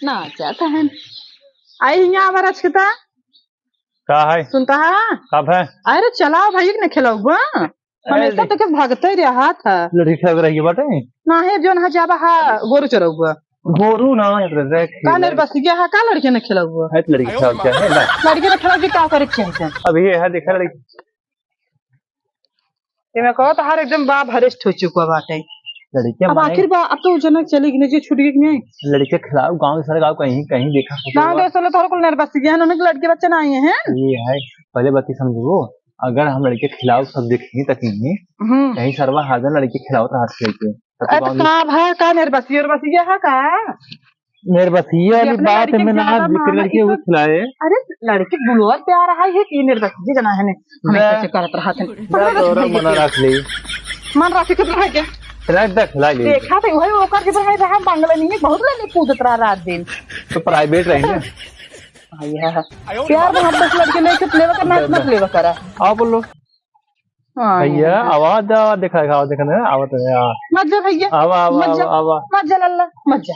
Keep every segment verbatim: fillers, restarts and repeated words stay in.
ना जाता है। आई हियाँ आवा रचकता। का है? सुनता है? कब है? अरे चलाओ भाई, के न खिलाओ बा। हमेशा तो के भागते रहा था। लड़की खिलाओ रही बाटे? ना है, जोन है जाबा हा, गोरू चराओ बा। गोरू ना, एक रह का खिला। नरबसिया है, का लड़के न खिलाओ बा? है तो लड़की खिलाओ क्या है ना? लड़के न खिलाओ जी, का करे के चाहिए? अब ये है, देखा लड़की। एमे कहो तो हर एकदम बा भरेस्ट हो चुका बाटे। लड़के अब माने आखिर बा, अब तो जनक चली गई, जे छूट गई कि नहीं? लड़के खिलाओ, गाँव के सारे गाँव कहीं, कहीं देखा फोटो गाँव बा। के सारे तोहरे कुल नरबसिया है, उन्हें लड़के बच्चे नहीं है। ये है, पहले बात ही समझो, अगर हम लड़के खिलाओ सब देखी तक ही, हम्म। कहीं सरवा हाजन लड़के खिलाओ तो हाथ लेके। अरे तो गाँव का भा, का नरबसिया, नरबसिया है का? नरबसिया ये वाली अपने बात लड़के में ना ज्यादा जिक्र माना, लड़के इतना वो खिलाए। अरे, लड़के बुलवा प्यार है, ये की नरबसिया जना है ने, हमें जा। कैसे करत रहा था। जा, तोरा मना रख ले। मन रख के रह गया। रख दे, खिला ले। देखा तो वही ओकर के रहा, रहा बंगला नहीं है, बहुत लड़के कूदत रहा रात दिन। तो प्राइवेट रही ना। भैया, प्यार मोहब्बत से लड़के लेके लेवा करना, मत लेवा करा। आओ बोलो। हाँ, भैया, हाँ। आवाज, आवाज देखा, आवाज देखा ना, आवत है, आ। मत जा भैया। आवा, आवा, मत जा। आवा, आवा। मत जा लल्ला, मत जा।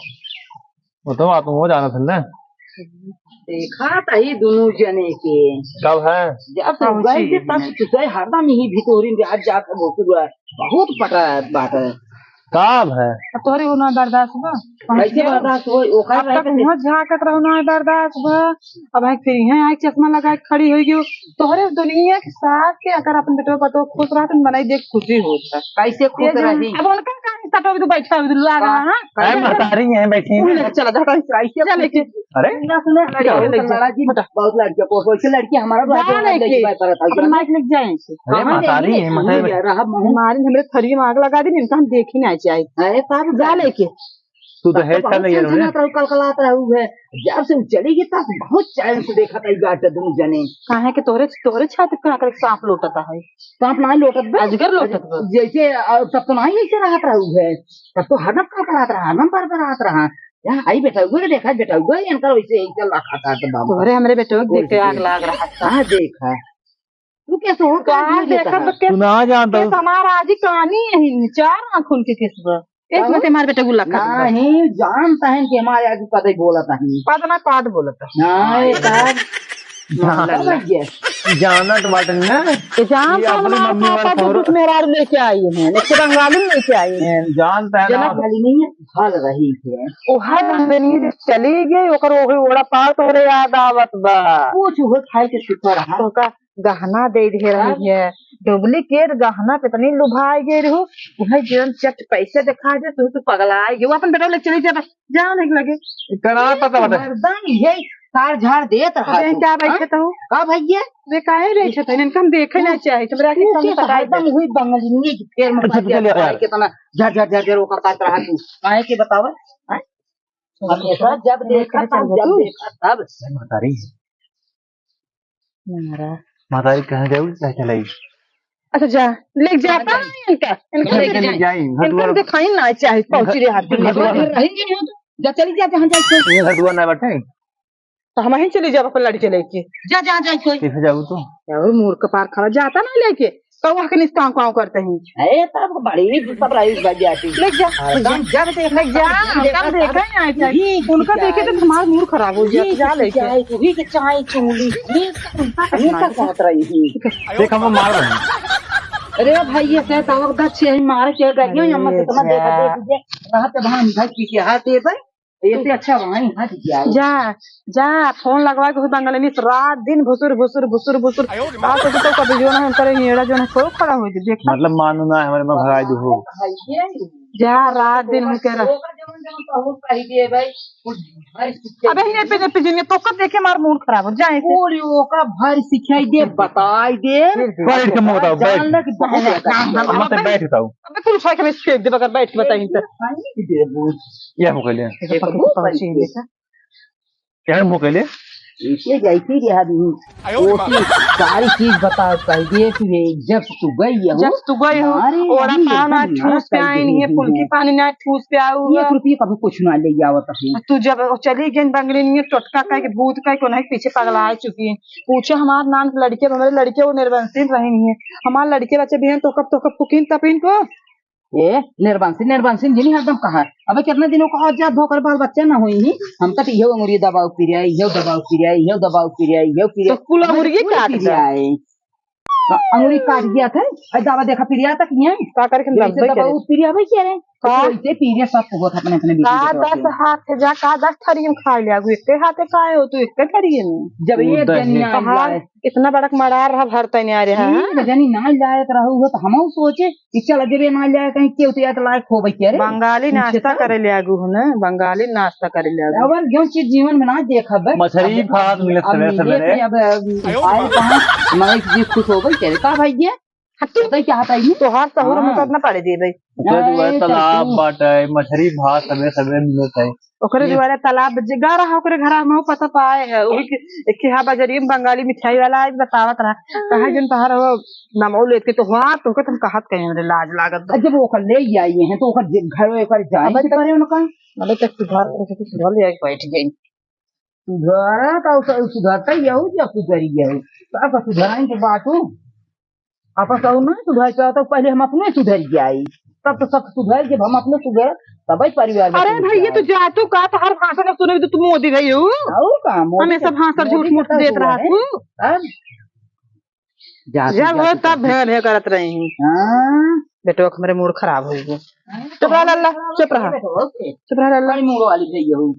वो तो बात हो जाना था ना। देखा तही दोनों जने के। कब है? जब से पहुंची गए थे, तब से चुकाए हरदम यही भितोरी में आज जाकर भोंकू हुआ। बहुत पटा बात है। कब है? अब तोहरे वो ना बर्दाश्त बा। कैसे बर्दाश्त होई? ओकर अब रहे तक के मुँह झाँकत रहो ना बर्दाश्त बा। अब है फिर यहाँ आके चश्मा लगा के खड़ी होई गयो। तोहरे दुनिया के सास के अगर अपन बेटवा पतोह खुश रहत, बनाई देख खुशी होत है। कैसे खुश ये जो रही? अब उनका काहे सटो तू बैठा हुई लगा, हाँ? अरे महतारी है बैठी है। चला जा, कैसे चला के? अरे? ना सुने, लड़की, लड़की, लड़की, बहुत लड़कियाँ, बहुत लड़की हमारा जा लड़की लेके। भाई पर था, अपने माइक लेके जाए। अरे कहाँ महतारी जाएंगे? है, महतारी। ये रहा महू। मारी हमरे थरी में आग लगा दी, इनका हम देख ही नहीं चाहिए। अरे साहब, जा लेके। तू तो तब हेड तो कर बहुत नहीं है टेंशन ना। रहत रहू, कलकलात रहू है। जब से उ चली गई, तब बहुत चैन से देखत आई बाटे दोनों जने। काहे के तोहरे, तोहरे छाती पे आकर सांप लोटता है। सांप ना लोटत बा। अजगर लोटत बा। जैसे, अ, तब तो नहीं ऐसे रहत रहू है। तब तो हरदम कलकलात रहा, हरदम बरबरात रहा। यहाँ आई बेटा, वो देखा बेटा, वो इनका वैसे एक चल रखा था तो बाबा। तोहरे हमरे बेटवा के देख के आग लाग रहा था। हाँ, देखा। तू कैसे हो? का कहाँ देखा देखा? तो के-, तू ना जानता केस हो। हमारा आज ही कहानी है, चार आँख उनके केस बा। एक तब? मिनट हमारे बेटे गुल्ला खा गया। नहीं, जानता है कि हमारे आज पता ही बोला था नहीं। पता ना काट बोला था। नहीं, तब? हाँ। मामला लग गया। जानत बाटे ना। ये जान ये तो अपनी हमारा मम्मी वाला पापा खबर। कुछ मेहरारू लेके आई है, एक बंगाली लेके आई है। जानता है ना। जना वाली नहीं है, हल रही है। ओ हर बंगनी जो चली गई, ओकर ओही ओड़ा पाल तोहरे याद आवत बा। कुछ हो खाए के शुक्र है। तो का गहना दे दे रही है, डुप्लीकेट गहना पे इतनी लुभाए गए रहू, उन्हें जीवन चट पैसे दिखा दे, तू तो पगला गए। वो अपन बेटा ले चली जा, जा नहीं लगे। करा पता बता। हरदम ये तार झाड़ देत रहा अबे तू। क्या बैठे हाँ? तो? का भैया? रे काहे बैठे थे? इनका हम देखे ना चाहे, तो मेरा तू के हरदम हुई बंगलिंगे की फेर में अच्छा, पड़ गया। चलिए यार। काहे के तना झर, झर, झर, झर ओका काट रहा तू? काहे के बतावा? हाँ? हमेशा जब देखा तब, जब देखा तब। महतारी है। मारा। महतारी कहाँ जाऊ? चाहे चलाई। अच्छा, जा, ले जा, जा, पा जा। इनका, इनका ले ले जा। जाई, इनका घटुआ। दिखाई ना चाहे, पहुंची रे हाथ में। घटुआ। रहेंगे नहीं हो तो, जा, चली जा, जहाँ जाए। ये घटुआ ना बैठे। तो हम ही चली जाब अपन लड़के लेके। जा, जा, जा, कोई। कैसे जाऊ तू? और मूर्ख पार खड़ा जाता ना लेके। कौआ के निस कांव कांव करते हैं। अरे, तब बड़ी सब रही बजा के। ले जा। हाँ, तब जब देखा, ले जा, तब हम देखा, देखा ही नहीं था। यही उनका खिंचाई। देखे तो हमारा मूड खराब हो गया। यही जा लेके। खिंचाई, वही खिंचाई चुंगली। ये उनका उनका कहत रही थी। देख, हम मार रहे हैं। अरे भाई, ये क्या तब दस छह मार के गई हो, यहाँ से इतना देखा, अरे देख दीजिए। वहाँ पे वहाँ हम घर की क्या हाथ दे भाई। ऐसे अच्छा वहाँ यहाँ से क्या है? जा, जा, फोन लगवा के उस बंगले में रात दिन भुसुर, भुसुर, भुसुर, भुसुर। आयो रे माँ। रात को तो कभी जो ना हम करे, येड़ा जो ना कोई खड़ा हो जाए, देखा? मतलब मानो ना हमारे में भगाई दो हो। जा, रात दिन हम कह रहा। अबे ये पे, ये पे जिन्हें तो कब देखे मार मूड खराब हो जाए। ओरे ओका भारी सिखाई दे, बताई दे। बैठ के मुँह बताओ, बैठ। जान ले कि बहुत ज्यादा। मत बैठ बताओ। अबे तू उठा के मैं फेंक दे, बगैर बैठ के बताई तो। ये हो गया। देखो, देखो, पहुंची है, देखा? क्या हो गया? इसे जाई थी रे आदमी। आयो रे माँ। ओके, सारी चीज बता पाई दे तू है, जब तू गई हो। जब तू गई हो, अरे, ओड़ा अभी पाव ना एकदम ठूस नरक पे आई कर नहीं है, दिए फुल्की हैं। पानी ना ठूस पे आऊ एक है। रुपये का भी कुछ ना ले जावत है। तू जब चली गई बंगली नहीं है, टोटका कह के, भूत कह के, उन्हें पीछे पगला चुकी है। पूछे हमार नाम के लड़के, हमारे लड़के वो निर्बंसिन रही नहीं है। हमारे लड़के बच्चे भी हैं, तो कब, तो कब फुकीन तपिन को ए, निर्बंसी, निर्बंसी, जिनी हरदम कहा। अबे कितना दिनों का जात भोकर बाल बच्चा ना होई ही। हम तो इहो अंगुरी दबाव पिरिया, इहो दबाव पिरिया, इहो दबाव पिरिया, इहो पिरिया। तो कुल अंगुरिये काट पिरिया दे। है। तो अंगुरी काट दिया था। अरे दवा देखा पिरिया तक ये। का करे के जैसे दबाव पिरिया भाई क्या रे? का? तो इसे पिरिया सब को अपने, अपने बीच में का दस हाथ है जा, का दस थरियम खा लिया, एक हाथे खाए हो तू, एक थरिये में। जब ये जनिया इतना बड़क मड़ार रहा, भर तैयार रहा, हैं? जनी ना लायक रहू हो, तो हमहू सोचे कि चल देबे ना लायक, कहीं केहू तो एक लायक होबे के रे। बंगाली नाश्ता करे ले आगू हो ना, बंगाली नाश्ता करे ले आगू। अब जो चीज जीवन में ना देखब, मछरी अब, भात मिले अब सवेरे मिले सवेरे। अब, अब आए कहाँ, हमारे जी खुश होबे के रे, का भाई ये? हाँ, तू बताई क्या हटाई? तोहार सहूर में हाँ। करना पड़े दे भाई। ओकरे दुआरे तालाब बाटे, मछरी भात सबे, सबे मिलत है। ओकरे दुआरे तालाब जे गा रहा, ओकरे घरा में पता पाए है। वही के, एक के हा बजरिया में बंगाली मिठाई वाला आज बतावत रहा। कहा जन तोहार हो नमो लेत के तो हुआ, तो के तुम कहत कहीं हमरे लाज लागत बा। जब ओकर ले आई हैं, तो ओकर जे घर ओकर जाए अब के करे उनका। मतलब तक सुधार, सुधार ले आके बैठ गई। सुधारा तो उस-, सुधरता ही है, या सुधरी है। तो आपका सुधराएं के बात हो। आपस और ना सुधर के, तो पहले हम अपने सुधर जाई, तब तो सब सुधर, जब हम अपने सुधर, तब ही परिवार में अरे सुधर भाई, ये तो जाए। जा तू का, तो हर भाषण में सुने तो तू मोदी भाई हो। और का, मोदी हमेशा के, भाषण मोदी झूठ मूठ के देत रहा है। तू। अब जा तू, जब जा हो तू, तब जा तू। भे भे करत रही। हाँ। बेटो, हमरे मूड खराब हो गया। हाँ, चुप रहा लल्ला, चुप रहा। बेटो, ओके। चुप रहा लल्ला। बड़ी मूड वाली भैया हो।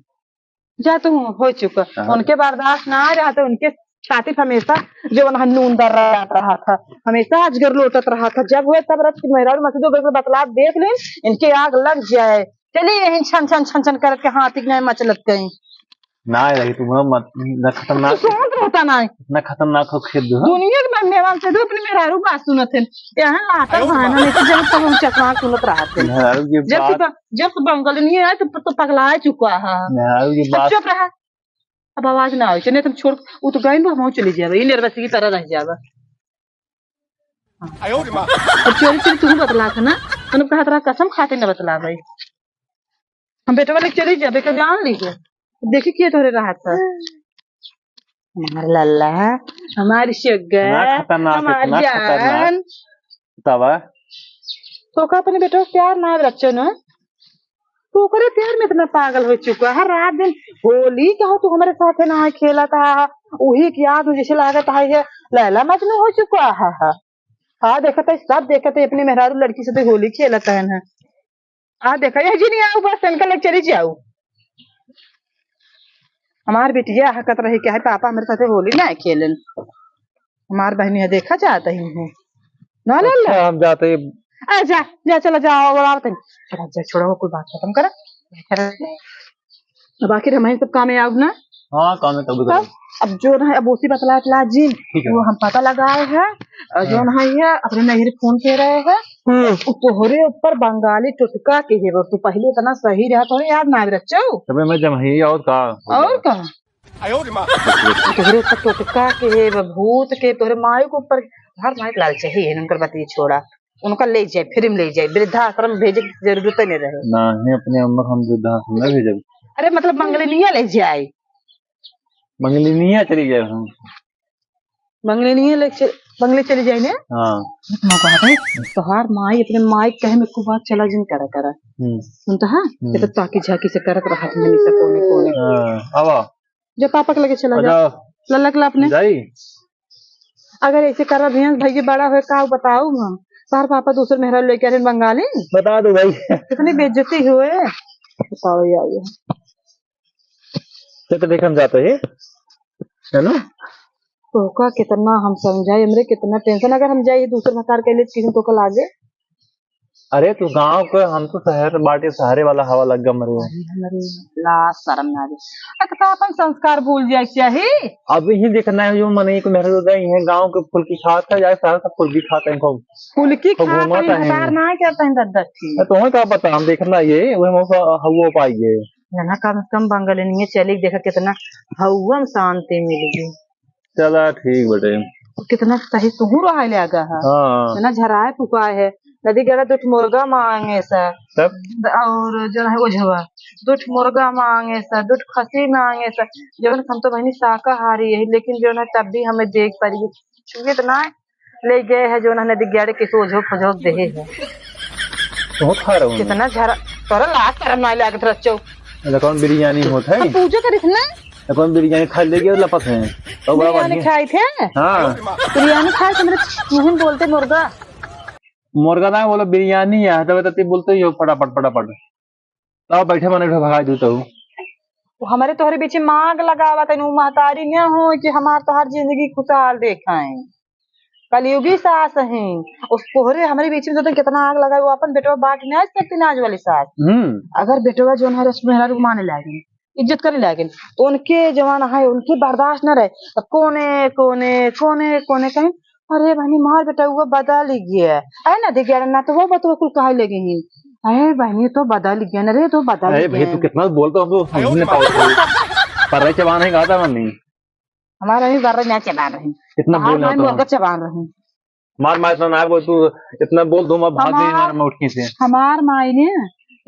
जा तू, हो चुका। हाँ। उनके बर्दाश्त ना आ रहा तो उनके छाती पे हमेशा जो वहाँ नून दर रहा था, हमेशा अजगर लोटत रहा था। जब हुए तब रथ की मेहरारू मत दो, बिल्कुल बतलाव देख ले, इनके आग लग जाए। चलिए यहीं छन छन छन छन करत के हाथी के नहीं मचलत कहीं। ना रही तुम मत, ना खतरनाक, तू शांत रहता ना। ना खतरनाक हो खेद दो। दुनिया के मेहमान से दो अपने मेहरारू बात सुनत है। यहाँ लाता बहाना नहीं तो जब तब हम चकमा सुनत रहत है। मेहरारू के जब बात तू जब तो बंगल नहीं आए तो, तो पगला चुका है। मेहरारू की अब बात चुप रहा, अब आवाज ना आवे, नहीं तो हम छोड़, वो तो गई, हम चले जावे, ये नर्वस की तरह रह जावे। हाँ। आयो रे माँ। अब चोरी चोरी तू बतला था ना, मैंने कहा तेरा कसम खाते न बतला भाई। हम बेटवा लेके चले जावे, तो जान लीजिए, देखी के तोरे रहा था। हमार लल्ला, हमार सुग्गा, ना खतरनाक है, हमार ना खतरनाक। जान। तवा। तो का अपने बेटवा के प्यार ना रचो ना? तू ओकरे प्यार में इतना पागल हो चुका है, रात दिन होली का हो तू हमारे साथ ना खेलत है, वही की याद में जैसे लागत है ये लैला मजनू हो चुका है। हाँ, देखत है, सब देखत है, अपने मेहरारू लड़की से तो होली खेलत है ना। आ देखा, ये जी नहीं आऊ, बस इनका लेके चली जाऊ। हमार बिटिया हकत रही, क्या है, पापा हमारे साथे होली ना खेलन। हमार बहनी है, देखा जात ही है। ना ले ले। अच्छा, हम जाते। आ, जा, जा, चला जाओ, और आवत ही। चला जा, छोड़ो, कोई बात खत्म करा। अब आखिर हम सब काम में आऊ ना। हाँ, काम में तब तब करो। अब जो ना है, अब उसी बतला, बतला जी, ठीक है। वो हम पता लगाए हैं, और जो हाँ। ना है, अपने नैहर फोन के रहे हैं, हम्म। उ तोहरे ऊपर बंगाली टोटका के है, तू पहले इतना सही रहा, तोहरे याद ना आवे रच्चो। तबे मैं जमही और का? और का? आयो रे माँ। तोहरे ऊपर टोटका के है, भूत के, तोहरे माई के ऊपर, हर माई के लाल चाहिए, उनकर बतिये छोड़ा, उनका ले जाए, फिर ले जाए, वृद्धाश्रम भेजे की जरूरत नहीं रहे। नहीं, अपने अम्मा को हम वृद्धाश्रम नहीं भेजब। अरे मतलब मंगलनिया ले जाए। मंगलनिया चली जाए हम। बंगले नहीं है, लेक्चर, बंगले चली जाए ने? हाँ। इतना बात है, तोहार माई अपने माई कहे में खूब बात चला जिन करा करा। हम्म। सुनता है? हम्म। ये तो ताकी झाकी से करत रहा था हमेशा कोने कोने। हाँ, आवा। जो पापा के लगे चला आ जा। जाओ। लल्ला के ला अपने। जाई। अगर ऐसे करा ध्यान भैया बड़ा हुए का बताऊ हम? तोहार पापा दूसरे मेहरा लेके आ रहे बंगाली। बता दो भाई। कितनी बेइज्जती हुए। बताओ यार ये। ये तो देख हम जाते हैं। है ना? तोहका कितना हम समझाई, हमरे कितना टेंशन, अगर हम जाई दूसर भतार के लिए, किसी तोहका लागे? अरे, तू गाँव के, हम तो शहर बाटे, शहरे वाला हवा लग गया मरे। अरे, हमरे लाज शरम ना आवे। अरे, तो अपन संस्कार भूल जाए के चाही। अब यही देखना है, जो मने को मेहरा गई है, गाँव के फुल्की खात है, जाए शहर का फुल्की खात है, खूब। फुल्की खूब खात घूमत है, है। भतार ना करता है, दस दस की। तो हमें का पता, हम देखना ये, वही मौका हवा पाइए। ना, ना, कम से कम बंगलनिये चली, देखा कितना हवा में शांति मिल गई। चला ठीक बटे। कितना सही तुहू रहा ले आगा है। हाँ। ना झराए फुकाए है। नदी गड़ा दुठ मुर्गा मांगे सा। तब? और जो है ओझवा, दुठ मुर्गा मांगे सा, दुठ खसी मांगे सा। जो हम तो बहनी शाकाहारी है, लेकिन जो ना तब भी हमें देख पारी। चूंकि इतना ले गए है जो ना नदी गड़े के ओझो फुझो देहे है। तो खा रहा हूँ। कितना झरा, तोरा लाज शरम नाहीं लागत रच्चो। अरे कौन बिरयानी होत है? हम पूजा करित ना। तो कौन बिरयानी खा लेगी और लपक है? तो बड़ा बिरयानी बढ़िया। खाई थे? हाँ। बिरयानी खाए थे, मेरे मुँह में बोलते मुर्गा। मुर्गा ना बोलो, बिरयानी है। तब तब बोलते ही हो फटाफट, फटाफट। तब बैठे मने भगा दू तो। वो हमरे तोहरे बीच में आग लगावा तनी, उ महतारी न हो कि हमार तोहार जिंदगी खुशहाल देखाएं। कलयुगी सास हैं, उस तोहरे हमरे बीच में तो कितना आग लगाए, वो अपन बेटवा बाट नहीं सकती नाज वाली सास। हम्म। अगर बेटवा जो है रस मेहरारू माने लागे, इज्जत करे लागे, तो उनके जवान है, उनके बर्दाश्त न रहे, तो कोने, कोने, कोने, कोने कहीं, "अरे बहनी, मार बेटा, वो बदल गया है ना, देख गया ना, तो वो बतवा कुल कहे लगे हैं, अरे बहनी, तो बदल गया ना रे, तो बदल अरे गया भाई, है।" तू कितना बोलता हो, हम तो समझ नहीं पाते। पर रहे चबान है, कहा था मम्मी। हमारा भी बर्रा ना चबा रही। इतना हमार बोलना माई तो मुर्गा चबा रही। मार, मार, इतना ना बोल तू, इतना बोल दो, मैं भाग गई हमार, हमारे, मैं उठकी से। हमार माई ने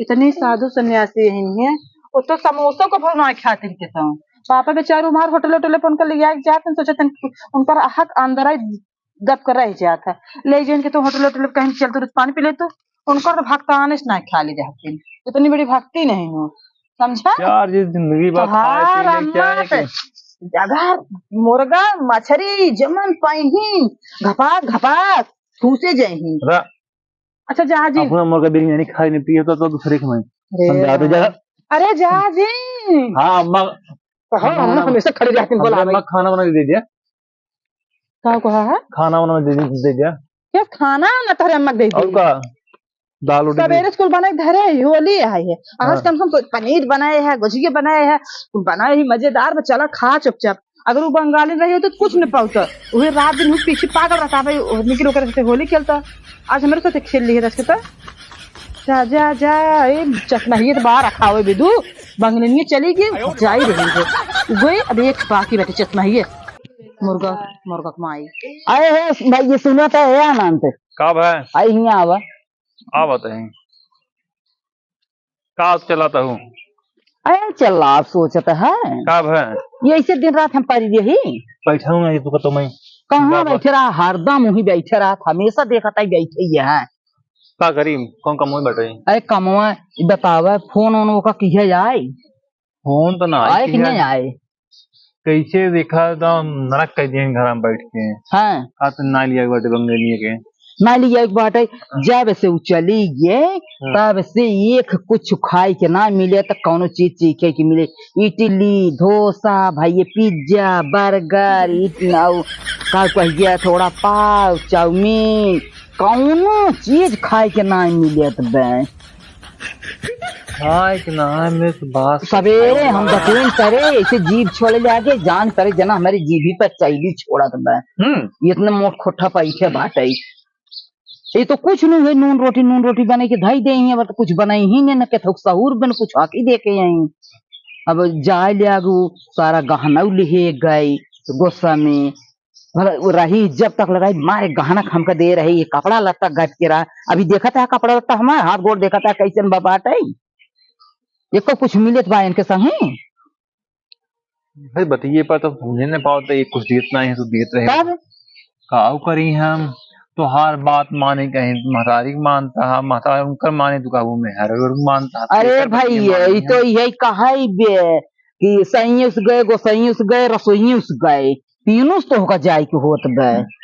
इतनी साधु सन्यासी ही है, वो तो समोसों को भर ना खातिर के तो। पापा बेचारे हमार होटल, होटल पर उनका ले आके जाते हैं, सोचते हैं, उनकर हक अंदर ही दब कर रह जाता है। ले जाइन के तो होटल, होटल पर कहीं चल, तू पानी पी ले तू। उनकर तो भगतान से ना खा ले जाते हैं। इतनी बड़ी भक्ति नहीं हो, समझा? यार, ये जिंदगी बा, खाए तोहार पीने क्या है अम्मा कि? अगर मुर्गा, मछरी, जमन पाइही, घपाक, घपाक, ठूसे जाइही। रा- अच्छा, जा जी। अपना मुर्गा बिरयानी खाई नहीं पिए तो, तो दूसरे के में। अरे समझा दे जा। अरे, जा जी। हाँ, अम्मा। कहा, अम्मा, अम्मा हमेशा खड़ी रहती हैं, अम्मा, बोला अम्मा, खाना बना के दे दिया। का कहा है? खाना वाना दे, दे, दे दिया। क्या खाना ना तोहरे अम्मा के दे और दी? का? दाल रोटी सवेरे दे। स्कूल बना के धरे ही, होली है, है। आज हाँ। कम से कम तो पनीर बनाए है, गुजिया बनाए है, बनाए ही मजेदार, बस चला खा चुपचाप। अगर वो बंगाली रही होती तो कुछ न पाउता। वही रात दिन हुई पीछे पागल रहता भाई, निकल ओकर से होली खेलता। आज हमारे साथ खेल लिए रचता। जा, जा, जा, ए, चश्मा ही तो बाहर रखा हुआ बिदु, बंगलिनिया चली गई, जा ही रही है। गई, अब एक बाकी बैठे चश्मा ही है। मुर्गा, मुर्गा कमाई। अरे हे भाई, ये सुनो तो, हे अनंत। का भाई? आई हियाँ आवा। आवत है। का चलाता हूँ? अरे चला, आप सोचत है। का भाई? ये ऐसे दिन रात हम परी रही। बैठा हूँ ना, ये तो कहता मैं। कहाँ बाबा। बैठे रहा? हरदम वहीं बैठे रहा, हमेशा देखत है बैठे ही है। का करी? कौन कमवा बैठे? अरे कमवा, बतावा, फोन ओन ओका किहे आए? फोन तो ना आए आए कि कि नहीं है? आए? कैसे देखा, एकदम नरक कर दिए घर में बैठ के। हाँ। आ तो ना लिया बाटे बंगलिया के। ना लिया एक बाटे, जब से उ चली गए, हाँ। तब से एक कुछ खाए के ना मिले, तो कौनो चीज चीखे के मिले। इडली, डोसा, भाई ये पिज्जा, बर्गर, इतना उ, का कहिए, थोड़ा पाव, चाउमीन, कौनो चीज खाए के ना मिले तो बे। खाए के ना, मैं तो बात सवेरे हम बतून करे, ऐसे जीभ छोड़े ले आगे, जान करे जना हमारी जीभी पर चैली छोड़त बा। हम्म। इतने मोट खोटा पैसे बाटे। ये तो कुछ नहीं है, नून रोटी, नून रोटी बने के धई दे ही, अब तो कुछ बनाई ही नहीं, न के थोक सहूर बन कुछ आके दे के आई। अब जाए ले आगू, सारा गहना लिहे गए, गुस्सा में, मतलब, वो रही, जब तक लगाई, मारे गहना हमका दे रही, ये कपड़ा लत्ता गट के रहा। अभी देखत है कपड़ा लत्ता हमार, हाथ गोड़ देखत है कैसन बा बाटे। एको कुछ मिलत बा इनके संगे? भाई, बतिये पर तो समझे नहीं पावत, ये कुछ देत नहीं है तो देत रहे। तब? काऊ करी हम? तोहार बात माने कहीं महतारी के मानता है, महतारी उनकर माने तो काबू में हर मानता है, अरे एकर भाई, बतिये ये माने तो हम। यही कहा ही बे कि सैंस गए, गोसैंस गए, रसोइंस गए। तीनों से तो होकर जाए के होत बे।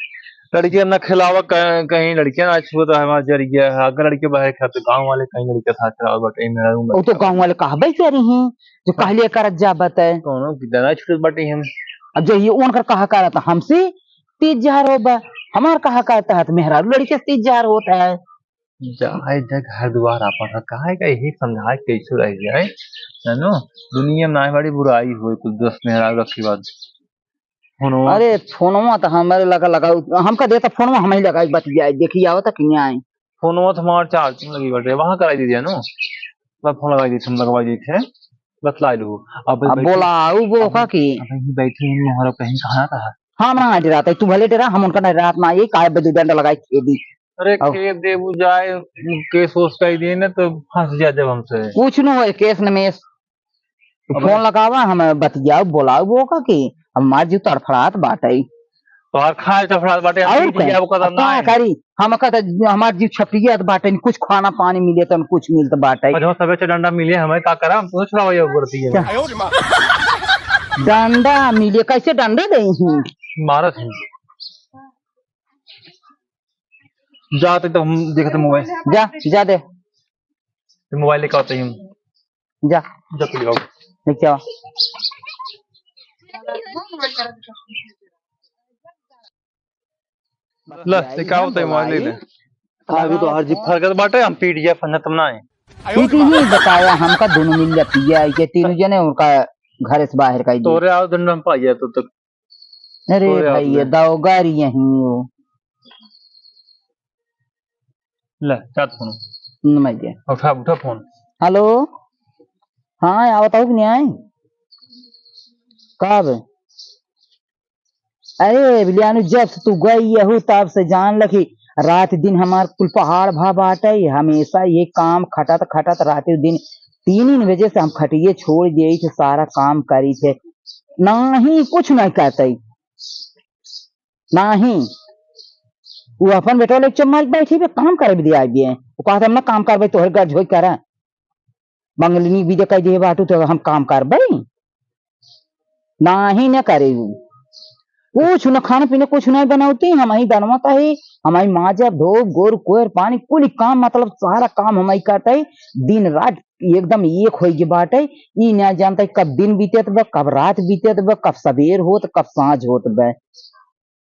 लड़कियां ना खिलावा कहीं, कहीं लड़कियां ना छुअत है, हमार जरिया है। अगर लड़के बाहर खाते गांव वाले कहीं लड़के साथ खिलावा बटे, मेरा रूम वो तो बटे। गांव वाले कहबे करी हैं, जो हाँ। कहले करत जा बटे। कौनो की दाना छुटत बटे हम। अब जो ये उनकर कहा करत हमसे तीज जहर हो बा, हमार कहा करत है तो मेहरारू लड़के से तीज जहर होत है। जाए दे घर दुआर आपन है, काहे का यही समझाए कैसे रह जाए, जानो, दुनिया में ना बड़ी बुराई होए, कुछ दस मेहरारू रखी बात। फोनवा। अरे, फोनवा तो हमारे लगा, लगाऊ, हमका देता फोनवा, हम ही लगाई, बतियाई, देखी आवता कि नहीं आई। फोनवा तो हमार चार्जिंग लगी बाटे, वहाँ कराई दीजिए ना। बस फोन लगाई दीजिए, हम लगवाई दीजिए, बतलाई लो। अब अब बैठे, बोलाऊ वो अब, का की? अब यहीं बैठे हैं, मोहरा कहीं कहाँ का है? हाँ, हम ना डराते, तू भले डरा, हम उनका ना डरात ना, ये काहे बदू डंडा लगाई खेदी। अरे अब खेत देबू जाए, केस ओस कह दिए ना तो फंस जा जब हमसे। कुछ न होए, केस न मेस। तो अब फोन लगावा, हम बतियाओ, बोलाओ वो का कि हमार जीव तड़फड़ात बाटे। तोहार खाए चफड़ात बाटे, हम और पी का? लिया, ओकर अब ना का है। करी? हमका त हमार जीव छपियत बाटे, कुछ खाना पानी मिले त कुछ मिलत बाटे। अच्छा, सबे से डंडा मिले, हमें का करा? हम तो छुड़ावा ये वर्दी है। क्या? डंडा मिले, कैसे डंडा दे ही? मारत है। जा, तो हम देखते मोबाइल। जा, जा दे। तो मोबाइल लेके आते हैं हम। जा। जा, तू ले आओ। लेके आओ। ले, ये का होता है, मोबाइल ले ले। अभी तो हर जी फरकत बाटे, हम पीट गया, फंजत ना है। पीटी ही बताया, हमका दोनों मिल जाती है, ये तीनों जने उनका घर से बाहर का ही दे। तोरे आओ दिन में हम पाइए तो तक। अरे तोरे आओ भाई, ये दिन। दौगार यहीं हो। ले, चाट फोन। नमस्ते। उठा, उठा फोन। हेलो। हाँ, आवत हो कि नहीं आए? कब? अरे बिलियानु, जब से तू गई यहू, तब से जान ल कि रात दिन हमार कुल पहाड़ भा बाटे। हमेशा ये काम खटत खटत रात दिन तीन, तीन बजे से हम खटिए छोड़ दिए थे, सारा काम करी थे, नाही कुछ नहीं कहते, नाही। वो अपन बेटवा लेके चुप मार बैठी बे, काम करे भी दिया बिये। वो कहते, "हम ना काम करबे, तोहर गज होई करा।" बंगलिनी विदा कह दिए बाटू तो हम काम करबे? नाही न करे उ। कुछ न खाना पीना कुछ नहीं बनावती, हम ही बनवत है, हम ही माजब धोब गोर कोर पानी कुल काम, मतलब सारा काम हम ही करते है। दिन रात एकदम एक होई के बाटे, ई ना जानते कब दिन बीतत बा, कब रात बीतत बा, कब सबेर होत, कब सांझ होत बा।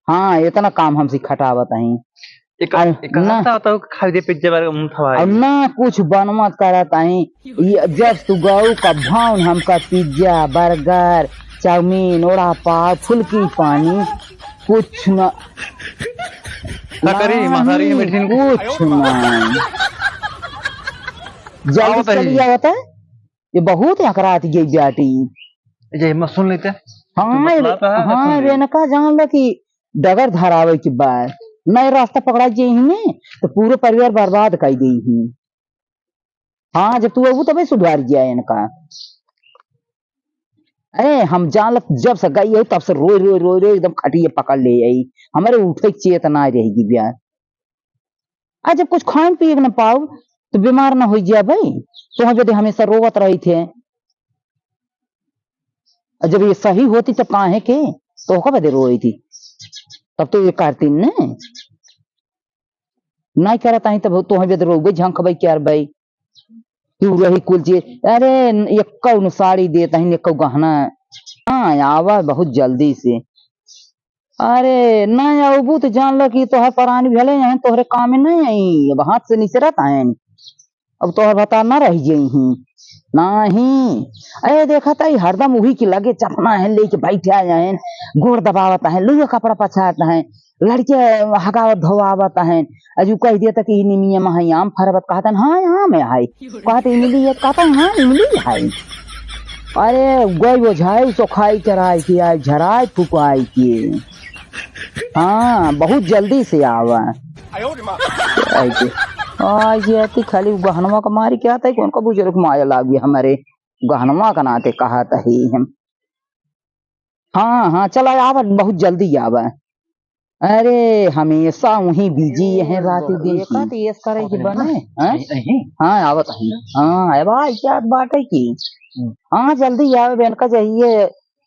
हाँ, इतना काम हमसे खटावत हईं। एक, अरे, एक ना। हफ्ता होता हो, खाई दे पिज्जा बर्गर, मुंह थवा और है। ना कुछ बनवा करत हईं। ये जब तू गऊ का भावन हमका पिज्जा, बर्गर, चाउमीन, वड़ा पाव, फुल्की पानी, कुछ ना। का करी, ना मांसाहारी ही, मीठी कुछ ना। जल्दी आवत हईं। चली आवत है। ये बहुत अकरात गई जाटी। जे हिम्मत सुन लेते। हाँ, तो ये, बतलाता है, हाँ, सुन ले। इनका जान लो कि डगर धरावे के बाद नए रास्ता पकड़ा जे ही ने, तो पूरा परिवार बर्बाद कर दे ही। हाँ, जब तू अबू तबे सुधार गया इनका। अरे, हम जान लो जब से गई है, तब से रोई, रोई, रोई, रोई एकदम खटिए पकड़ ले आई। हमारे उठे के चेत ना रहेगी बिया। आ जब कुछ खाए पिए के न पाओ, तो बीमार न हो जाए भाई। तो हम जदे हमेशा रोवत रही थे, और जब ये सही होती, तब काहे के? तो ओका बदे रोई थी, तब तो ये करती ने। नहीं करत आई, तब तो हम जदे रोवे, झंख भाई, क्या भाई? तू रही कुल चीज। अरे, एक कौन साड़ी देत हईं, एक गहना। हाँ, आवा बहुत जल्दी से। अरे, ना आउबू तो जान लो कि तोहर परानी भले हैं, तोहरे काम में नहीं आई। अब हाथ से निचरत हैं। अब तोहर भतार ना रह गई ही। नहीं। अरे, देखा ताई, हरदम उही के लगे चपना है, लेके बैठे आए हैं, गोड़ दबावत हैं, लुआ कपड़ा पछात हैं, लड़के हगावत धोआवत हैं। अजू कह दिया था कि ई निमिया महा आम फरबत, कहतन, "हाँ, आम है।" कहते, "इमली है?" कहतन, "हाँ, इमली है।" अरे, गई वो झाई सो खाई चराई के, आई झराई फुकाई के। हाँ, बहुत जल्दी से आवा। आई के। आ, ये आती खाली गहनवा का मारी क्या था, कौन का बुजुर्ग माया लागी हमारे गहनवा का नाते कहा था ही हम। हाँ, हाँ, चला आवा, बहुत जल्दी आवा। अरे, हमेशा वहीं बिजी हैं रात दिन। एका तो ये करे की बने, हैं? नहीं, नहीं। हाँ, आवत है। हाँ, अब आज क्या बात है की? हम्म। हाँ, जल्दी आवे, बेन का चाहिए।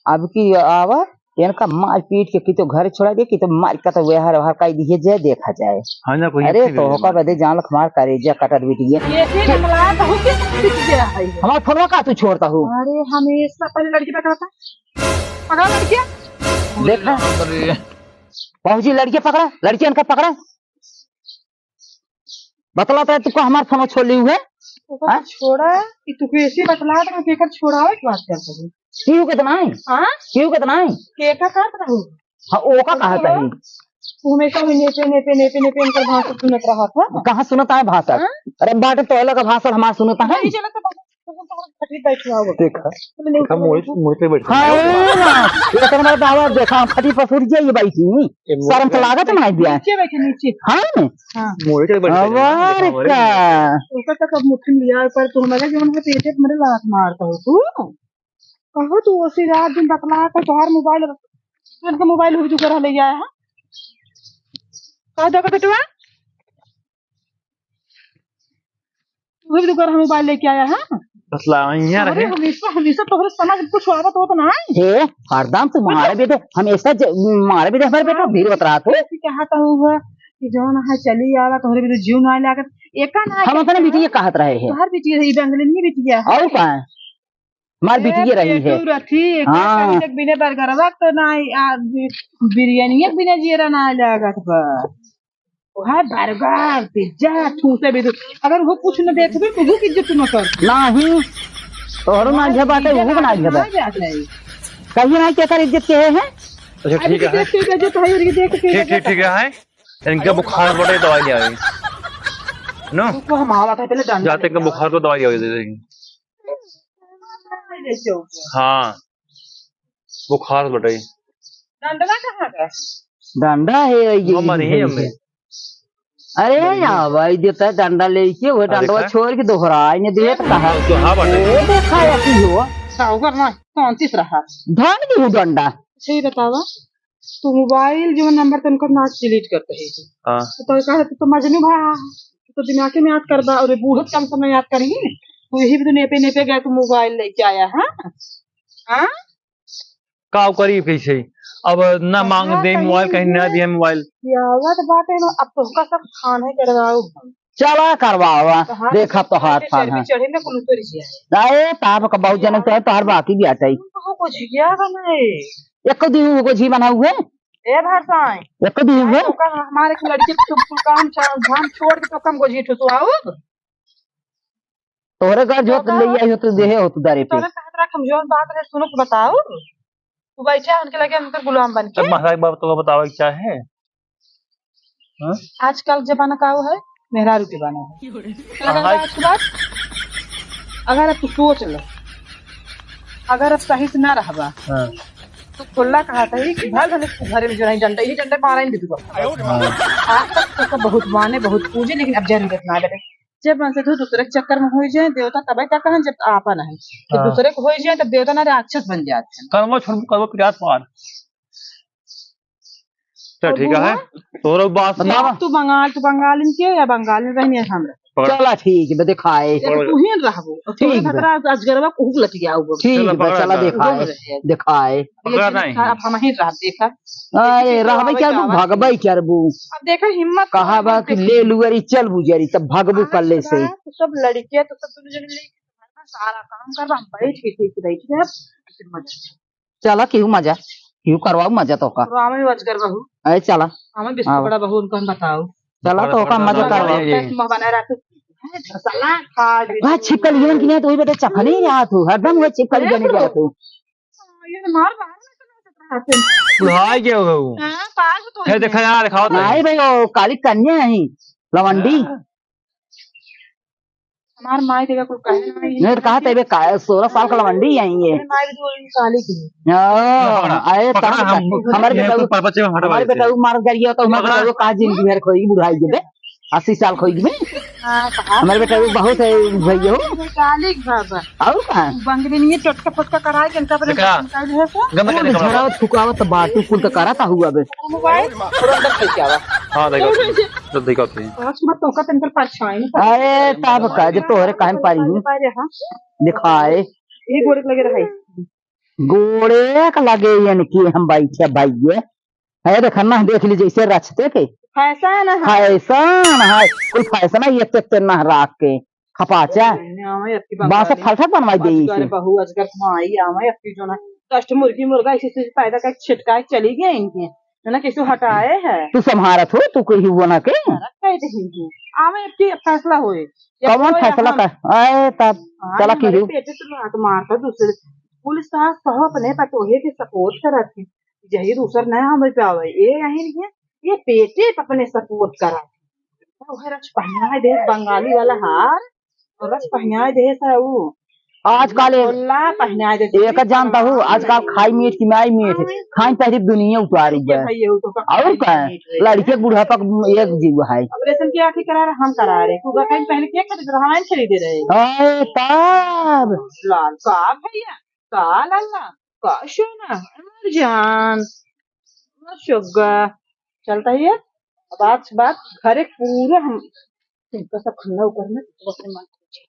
अब की आवा, इनका मार पीट के कितो घर छोड़ा दे, कितो मार का तो व्यवहार, व्यवहार कर दिए जाए, देखा जाए। हाँ ना, कोई अरे, अच्छी तो video होका बना। बदे जान लख मार करे, जा कटत बिटिए। ये फिर हमला कहू के पीट गया है। हमार फोनवा का तू छोड़ता हूँ? अरे, हमेशा पहले लड़की पकड़ता। पकड़ा लड़किया। देखा। अरे। बाबूजी, लड़किया पकड़ा, लड़कियन का पकड़ा। बतलाता है, तू का हमार फोन छोड़ ली हुए? ओकर हाँ? छोड़ा, कि तू कैसे बतलात रहो, केकर छोड़ावे की बात करत हो? क्यों कितना है? हाँ? क्यों कितना है? केका कहत रहो? हाँ, ओका कहत है। तू हमेशा वही नेपे, नेपे, नेपे, नेपे इनकर भाषण सुनत रहा था। कहाँ सुनत है भाषण? हाँ? अरे बाटे तोहला का भाषण हमार सुनत है? नहीं, चलो तो बस, तो, तो, तो, फटी बैठ हुआ होगा। देखा, बोले, नहीं, देखा, तो मोहित, बोले, मोहित पे बैठा हाँ, है। हाँ, हाँ। ये तो हमारा दावा देखा, हम फटी पसुर गया ये बैठी। ये मोहित शर्म तो पे लागत नहीं दिया। नीचे बैठे, नीचे। हाँ? हाँ। मोहित पे बैठा है। अवार देखा, अरे। का? ओकर तक अब मुट्ठी में लिया, पर तू हमारे जवन है, पेटे पे मेरे लात मारता हो तू। कहो तू उसी रात दिन बतला के तोहार मोबाइल, इनका मोबाइल हुई तू घर ले जाए है। कह दो बेटवा, तू भी दुकान हम मोबाइल लेके आया है। बस ला, यहाँ अरे रहे। हमेशा, हमेशा तोहरे समझ कुछ आवत होत ना है। हे, हरदम तू मारे बेटे, हमेशा ज-, मारे बेटे हमारे बेटा भीड़ होत रहा तू। ऐसे कहा तो हुआ कि जौन है चली आवा, तोहरे भी तो जीव ना लागत। एका ना हम अपने बिटिया कहत रहे हैं। तोहर बिटिया रही, बंगलिन की बिटिया है। और का? हमार ए, बिटिया रही है। पेटू रथी, हाँ। कहीं तक बिना बर्गरवा तो ना आ, बि-, बिरयानिया के बिना जीरा ना लागत बा। वहाँ बर्गर, पिज्जा, ठूसे भी दो। अगर वो कुछ न देत बे, तो वो इज्जत न कर। नाही, तोहरो ना इज्जत बाटे, वो ना इज्जत बाटे। कहिए ना, केकर इज्जत के है? अच्छा, ठीक है। देख के इज्जत है, और ये देख के ठीक, ठीक, ठीक है। इनका बुखार बढ़े, दवाई ले आवे। नो? रुको, हम आवत है, पहले डंडा जाते इनका बुखार को दवाई ले आवे, दे देंगे। हाँ, बुखार बढ़े। डंडवा कहाँ का? डंडा है, ये, वो मरी है ये, हमें। ये। अरे बढ़िया। या भाई, देता है डंडा लेके, वो हाँ, डंडवा देखा? छोड़ के दोहराए ने देत कहा। तो हाँ बाटे। ये देखा है कि हो। साहूकार ना, कौन तीस रहा? धन की हो डंडा। अच्छा, ये बतावा, तू मोबाइल जो नंबर तन कर ना डिलीट करते है तू। हाँ। तो तोर कहा, तू तो मजनू भा, तू तो दिमाग में याद करबा, और बूढ़त कम समय याद करी। तू यही भी तो नेपे नेपे गया, तू मोबाइल लेके आया, हाँ? हाँ? का करी कैसे? अब ना मांग दे मोबाइल, कहीं ना दिए मोबाइल। आवत बाटे ना, अब तोहका सब खाने करवाऊ हम। चला करवावा, तो हाथ देखा तो हाथ चढ़े, फान चढ़े, है। चढ़े में कुल उतर जाए। अरे, ताप का बहुत जनक तो है, तोहर बाकी भी आटा ही। तो गोझिया बनाए। एको दिन वो गोझी बनाऊ है? ए भरसाई। एको दिन है? तो का हमारे एक लड़की के कुल काम छा-, धाम छोड़ के तो कम गोझी ठुसवाऊ? तोहरे घर जो तो ले आई हो, तू देहे हो, तू दारे पे। तोहरे कहत रहा, हम जौन बात रहे, सुनो तो बताऊ। तू बैठे उनके लगे, उनकर गुलाम बन के। अब महाराज बाबा तो बतावे क्या है? हाँ? आजकल जमाना का वो है, मेहरारू के बना है। अगर हाँ। आज के बाद, अगर अब तू सोच लो, अगर अब सही से ना रहबा, हाँ। तो खुल्ला कहा था कि भल भले तू घरे में जो नहीं डंडा, ये डंडा मारा ही नहीं दूंगा। हाँ। आज तक तो बहुत माने, बहुत पूजे, लेकिन अब जरूरत ना लगे। जब मन से तू दूसरे के चक्कर में हो जाए देवता, तबे तक कहन जब आपन है। जब हाँ। दूसरे के हो जाए, तब देवता ना राक्षस बन जाते हैं। कर्म छोड़, कर्म पिरात पार। तो और ठीक है, बोला? तोहरा बात बतावा। तू बंगाल, तू बंगालिन के या बंगाल में रहनी है हमरा? पकड़। चला ठीक बा, दिखाए। या तो पकड़। तू ही रहबो। और ठीक तोरे बा। खतरा अजगरवा कुहू लट गया होगा। ठीक चला, बा, पकड़ चला ना। दिखाए, उधर रह जाए। दिखाए। पकड़ा लेकिन नहीं। अब हम ही रह, देखा। अरे, देखी रहबे तो क्या, आवे भगबे क्या रे बू? अब देखा हिम्मत कहाँ तो बा कि ले लुअरी, चल बुजरी, तब भगबू आवे कल्ले से। तो सब लड़के तो सब दुनू जने लेके सारा काम करबा, हम बैठ के, ठीक बैठ के, अब मजा। चला, केहू मजा, केहू करवाऊ मजा तो का। तो हमें बच कर बहू। अरे, चला। हमें बिस्कुट आवा। बड़ा बहू, उनको हम बताओ। चला, तो का मजा बड़ा करवाऊ। ये। मुंह बना रहा तू। सलाद खा ले। वह छिपकली जवन की नहीं तो वही बेटा चखनी रहा तू, हरदम वह छिपकली बने रहा तू। ये तो मार बाहर में से ना सकता है। बुढ़ाई के हो गऊ। हाँ, पास तो है, देखा यार, दिखाओ तो। नहीं भाई, वो काली कन्या है, लवंडी। हाँ। हमार माई देखा कुल कहे ना है। नहीं तो कहा तेरे का सोलह साल का लवंडी आई है। अरे माई भी तो वही काली की। ओ, पकड़ा, अरे पकड़ा, तब हम, हमारे ये बेटा तो वो, पर्वत से हटवा हमारे देते बेटा हैं। वो मार गरिया तो हमारे पकड़ा। बेटा वो कहा जिंदगी भर खोई बुढ़ाई के बे। अस्सी साल खोई में। हाँ, कहा हमारे बेटा वो बहुत है भैया हो। काली बाबा। और का? बंगलिनिये टोटका फोटका कराए के इनका अपने देखा? निकाल है तो। गंदा वो करने का झरावत फुकावत बाटू कुल का करत हुआ बे। मोबाइल थोड़ा अंदर से क्या हुआ? हाँ, देखो, जब देखो तो। आज मत तो का तनकर परछाई नहीं पड़ी। अरे, तब का, जब तोहरे काहे में पारी हूँ? पारी, हाँ। दिखाए। ये गोड़े के लगे रहे। गोड़े के लगे यानी कि हम बैठे भाई ये। है, देखा ना, देख ली जैसे रचते के। फैशन है। फैशन है, कुल फैशन है, ये चेक चेक ना राख के। खपाचा। आवे अबकी बासा बंगाली। फलठक बनवाई दे अजगर इसे। बहू, अजगर माई, आवे अबकी जो ना, दस ठो मुर्गी मुर्गा इसी से पैदा करके छिटकाए चली गई इनके। है ना, किसी हटाए है। तू संभारत हो, तू कही हुआ ना के? संभारत है तो हिंदू। आवे अबकी फैसला होए। या कौन कोई फैसला यहाँ कर? आए तब हाँ, चला ये की हमारे हूँ। पेटे से लात मारता दूसरे। पुलिस साहब कहो अपने पतोहे के सपोर्ट करत है। यही दूसर नया हमरे पे आवे। ये यही नहीं है। ये पेटे पे अपने सपोर्ट करा। तो है रच पहनाए दे बंगाली वाला हार और रच पहनाए दे सा वो आजकल एक, बोला पहनाए दे एक जानता हूँ, आजकल खाई मीठ की माई मीठ, खाई पहली दुनिया उतारी है। भाई, ये तो और का है? लड़के बूढ़ा तक एक जीव है। ऑपरेशन की आखिर करा रहे, हम करा रहे। तू कहीं पहले क्या खरीद रहा है, खरीदे रहे। अरे तब। लाल का भैया, का लाला, का सोना, हमार जान, हमार सुग्गा। चलता ही है। बात बात घरे पूरा हम, तुमका सब खन्ना ऊपर में बसे मत पूछे।